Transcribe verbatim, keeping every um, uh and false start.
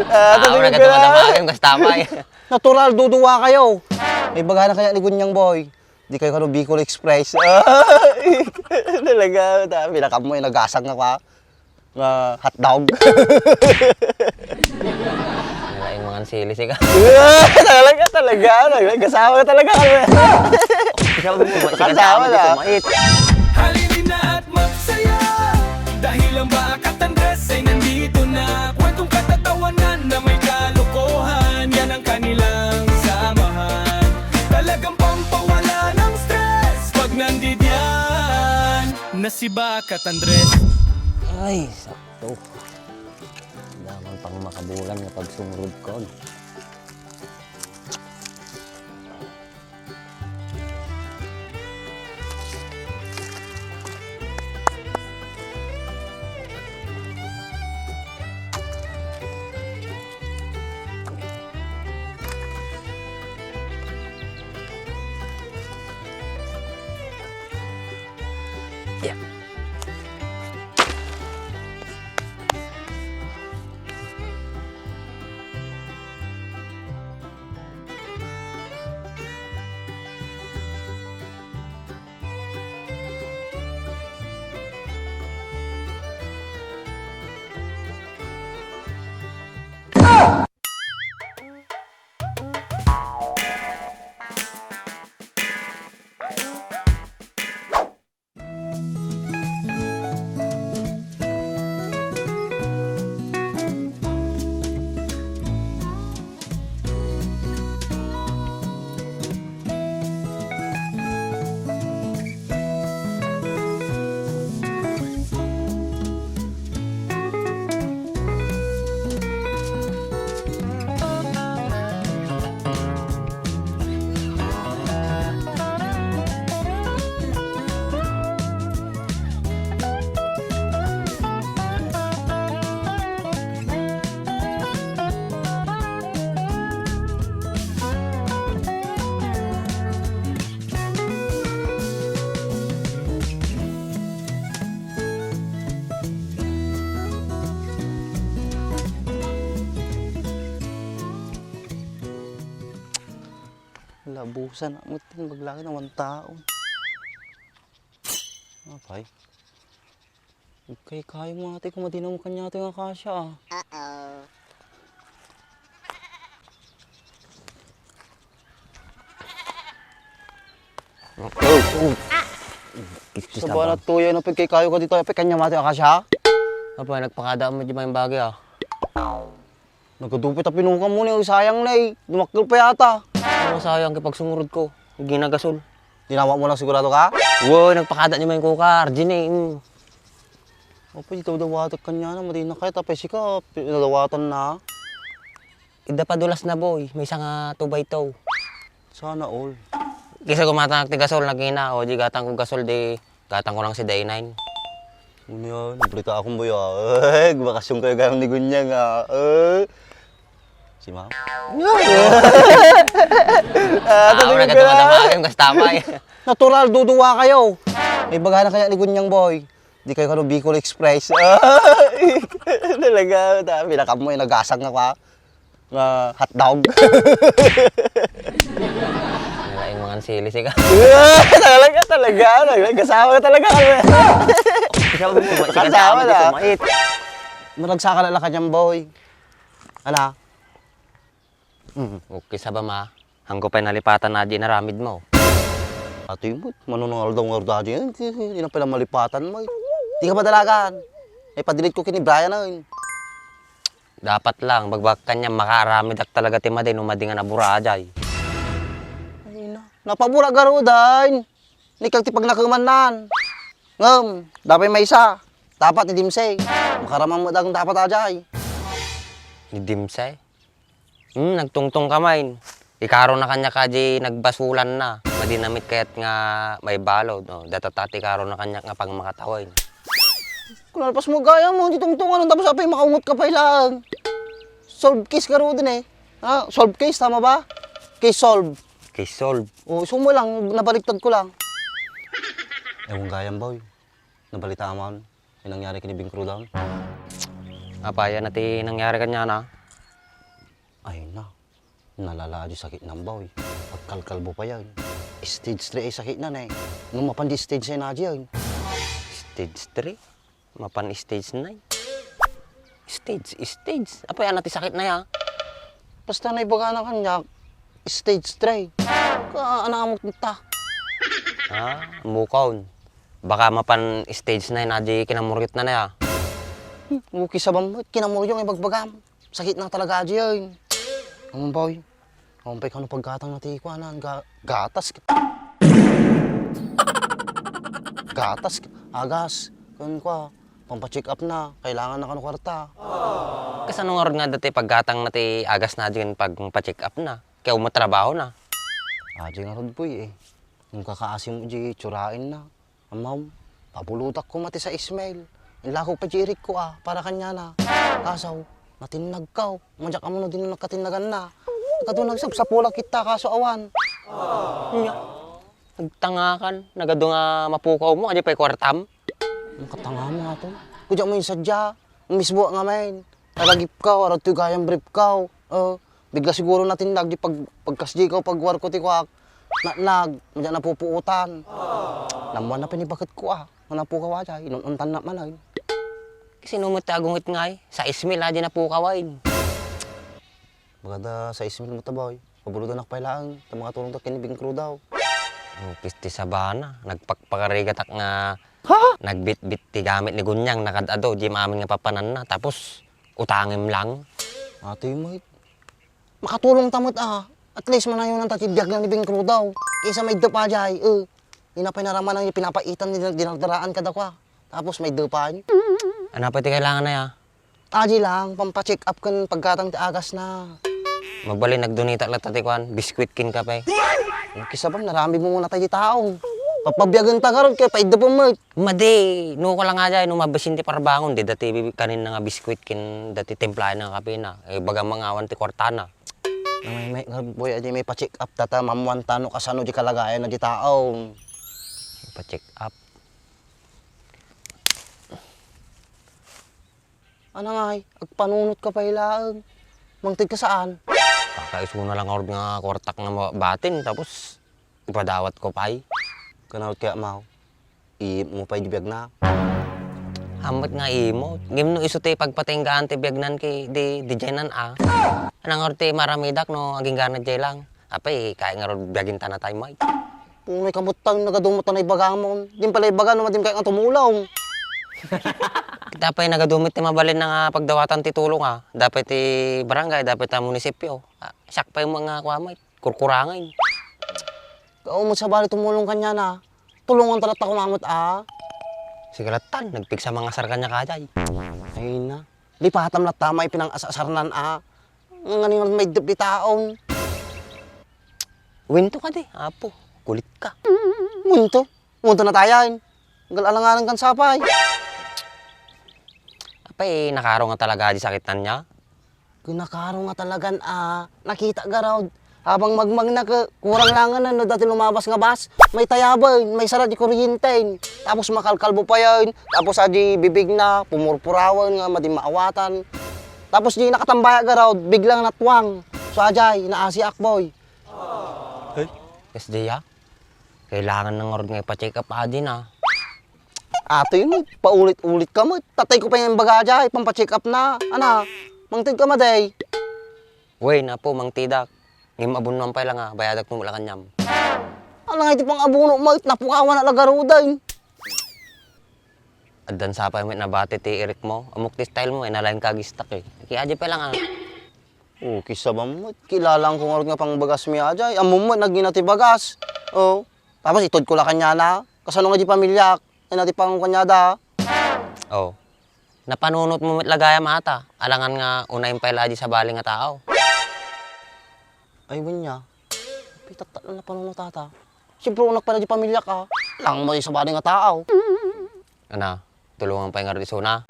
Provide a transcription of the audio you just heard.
Ah, ah, wala ka tumatama, kasta pa eh. Natural, duduwa kayo. May bagana kaya ni Gunyang Boy. Di kayo kano Bicol Express. Talaga, ta-, pinakam mo, eh, nagasang ako, ah. Nga hotdog. Nalaing mangan sili, sika. Talaga, talaga, talaga. Kasama talaga kami. Kasama talaga. Halina at magsaya, dahil ang Bakat Andres ay nandito na. Kwentong katatawanan na may kalokohan, yan ang kanilang samahan. Talagang pampawala ng stress pag nandidiyan na si Bakat Andres. Ay, sakto. Daman pang makabulan nga pagsumurod ko. Labusan na mo, tin, baglaki na wan taon. Apay. Kay kayo mo ate, kung madinaw mo kanya ito yung akasya, ah. Uh-oh. Oh, oh. Sa ba na tuya na pagkikayo ka dito, apay kanya mati akasya? Apay, nagpakada mo di may bagay, ah. Nagkadupit a pinukaw mo ni, sayang na eh. Dumakkel pa yata. Oo, sayang kay pagsumurod ko. Ginagasol. Tinawa mo lang, sigurado ka? Wow, nagpakada niya may kuka, Arjun eh. Mm. Opo, ito dawatak kanya na, madi na kaya, tapay sika, pi-, nadawatan na. Ida pa dulas na, boy, may isa nga two by two. Sana all. Kisa gumatan ti gasol, nagina, o di gatan ko gasol, di Gatang ko lang si Day Nine. Ano yan? Balita akong baya. Eh, bakasyon kayo gayam ni Gunyang, ah. Eh. Si Ma'am? Ah, wala ka tumatama, yung gasta pa eh. Natural, duduwa kayo. May bagana kaya ni Gunyang Boy. Di kayo kano Bicol Express. Talaga, ta-, pinakam mo, eh, nagasang ako, ah. Nga hotdog. Nalaing mangan sili, sika. Talaga, talaga. Ano, kasama ka talaga kami. Kasama mo, kasama mo, na. Maragsaka na lang kanyang boy. Ala. Mm. Okay, saba ma. Hangko pay nalipatan na di naramid mo. Atoy mo, manunang aldaw nga arda di. Hindi na pala malipatan mo. Di ka madalagan. Ay, padilit ko kini Brian, ay. Dapat lang, bagbag kanya, makaaramidak talaga ti madi no madi nga nabura, ajay. Ay na, napabura garudan. Nikag ti pagnakemannan. Ngem, dapay maysa. Dapat ni Dimsey. Makaraman mo dagong dapat, ajay. Ni Dimsey? Hmm, nagtungtong ka main. Ikaro na kanya kadi nagbasulan na. Madinamit kayat nga may balod. Oh, datata ti ikaro na kanya nga pagmakatawain. Kunalpas mo gaya mo, di tungtungan, tapos apay makaungot ka pay lang. Solve case ka ro din eh. Ha? Solve case, tama ba? Case solve. Case solve. Oh, isu mo lang, nabaliktad ko lang. Ewan gayam, boy. Nabalita man. Ay nangyari kini Bing Crudan? Apay, ania ti nangyari kaniana? Ay na, nalala a di sakitna, boy. Agkalkalbo pay. Stage three ay sakitna, ne. No mapan di stage nine a diay. Stage three? Mapan stage nine? Stage, stage? Apay, ania ti sakitna, ya? Basta naibagana kaniak, stage three. Ka, ania ammo ta? Ah, ammokon. Baka mapan stage nine a di kinamuryotna, ya. Hmm, okay, sabam met, kinamuryo nga ibagbagam. Sakitna talaga a diay. Ammom, boy. Ammom pay kano paggatangna ti kuanan, ga-, gatas. Gatas, agas. Ken kua, pampa-check up na, kailangan na kano kuarta. Kasano ngarud nga dayta ti paggatangna ti agasna a diay ken pagpa-check up na? Kaya umatrabahona. A diay ngarud, boy, eh. Nung kakaasim di tsuraenna. Ammom, pabulotak koma ti sais mil. Inlakok pay di irikko a, para kaniana. Kaso, natinnagko. Madiak ammo no dino nagkatinnaganna. Kadu nagsapsapulak kita, kaso awan. Nya, nagtangakan. Nagadu nga mapukawmo, a diay pay kuartam. Ang katangamo ato. Kudya mo yung sadya. Mismo nga main. Nalagipko, arat ti gayam briefko. Oh, bigla siguro natinnag di pag-, pagkasdiko, pagwarko ti kuak. Natnag, madiak napupuotan. Nammuan na pinibaketko a, nga napukaw a diay, inun-untan na manen. Sino met ti agungit ngay? Sais mil a diay napukaw ay. Bagada sais mil met a, boy. Pabulodanak pay laeng, ta makatulongtak ken ni Bing Crudo. Oh, pisti sabana, nagpakpakarigatak nga nagbitbit ti gamit ni Gunyang, nakad-adu, di maamin nga papananna, tapos utangem lang. Atoy met. Makatulongta met a. At least manayonanta ti biag ni Bing Crudo. Kaysa maidda pay a diay, eh. Ina pay naraman ang pinapaitan ni dinagdaraan kadakuada. Tapos maidda pay. Ania pay ti kailanganna, ya? A diay lang, pampa-check up ken paggatang ti agasna. Mabalin, nagdunitak latta ti kuan, biskuit ken kape. Ang kisabam, naramid mo muna tayo ti tao. Papabiagenta ngarud, kaya paidda pay met. Madi, no, ko lang a diay, no, mabisin ti parbangon, di dati kaninna nga biskuit ken dati timplaenna nga kape na. Eh, baga mangawan ti kuartana. Namay-, may, nga, boy, a diay, maipa-check up ta ta, mammuanta no kasano di kalagayan na di tao. Pa-check up. Ania ngay, agpanunotka pay laeng. Mangted ka saan? Kakaisuna lang ngarud nga kuartak nga ma-, batin, tapos ipadawatko pay. Kanayon kaya, Maw? Iimmo pay di biagna? Ammok nga immo. Ngem no isu ti pagpatinggaan ti biagnan ket di, di diay nan a. Ania ngarud ti maramidak no agingganak diay lang? Apay, kaya ngarud biagenta na tayo, Mike. Punay ka met, nagadu met ta naibagam. Di pay la ibaga no madi met kaya nga tumulong. Ita pay nagadu met ti mabalin nga pagdawatan ti tulong a. Dapay ti barangay, dapay ta munisipyo. Ah, siak pay met nga kuan, Mike. Kurkurangen. Kaya met sabali tumulong kaniana. Tulonganta latta koma met a. Sige latta, nagpigsa mangasar kaniak a diay. Ay na. Lipatam latta may pinangasarnan a. Nganing maiddep di taon. Winto kadi, apo. Kulit ka. Winto? Winto na tayan. Gal alanganan kan sapay. Apay, nakaro nga talaga di sakit na niya? Kinakaro nga talagan a, nakita garud. Habang magmagna ke, kurang langan no dati lumabas nga bus, may tayaben, may sara di kuryente. Tapos makalkalbo pa yan. Tapos adi bibig na, pumurpurawan nga madi maawatan. Tapos di nakatambaya garud, biglang natwang. So ajay, naasi akboy. Hey, S J ya? Kailangan na ngarud nga ipa-check up adi na. Atoy met, paulit-ulit ka met. Tatay ko pa yung baga ajay, pampa-check up na. Ana, mangted ka maday. Wen, apo, mangtedak. Ngem abonoan pay la nga, bayadak mo la kaniam. Ania nga iti pang-abono met, napukawan na la garuday. Addan sapay met nabati ti irik mo. Ammok ti style mo, eh, nalaing ka agistak, eh. Ki adi pay la nga. O, kisabam met, kilalang ko ngarud nga pangbagas mi ajay. Ammom met, nagina ti bagas. O, tapos itud ko la kaniana. Kasano nga di pamiliak? Ay, nati pang kaniada. O. Napanunot mo met la gayam ata. Alangan nga unayen pay la di sabali nga tao. Ay, wen ya. Pitattat lang napanunot ata. Siyempre, unak pay la di pamiliak a. Alangan mo di sabali nga tao. Ana, tulongan pay ngarud isuna.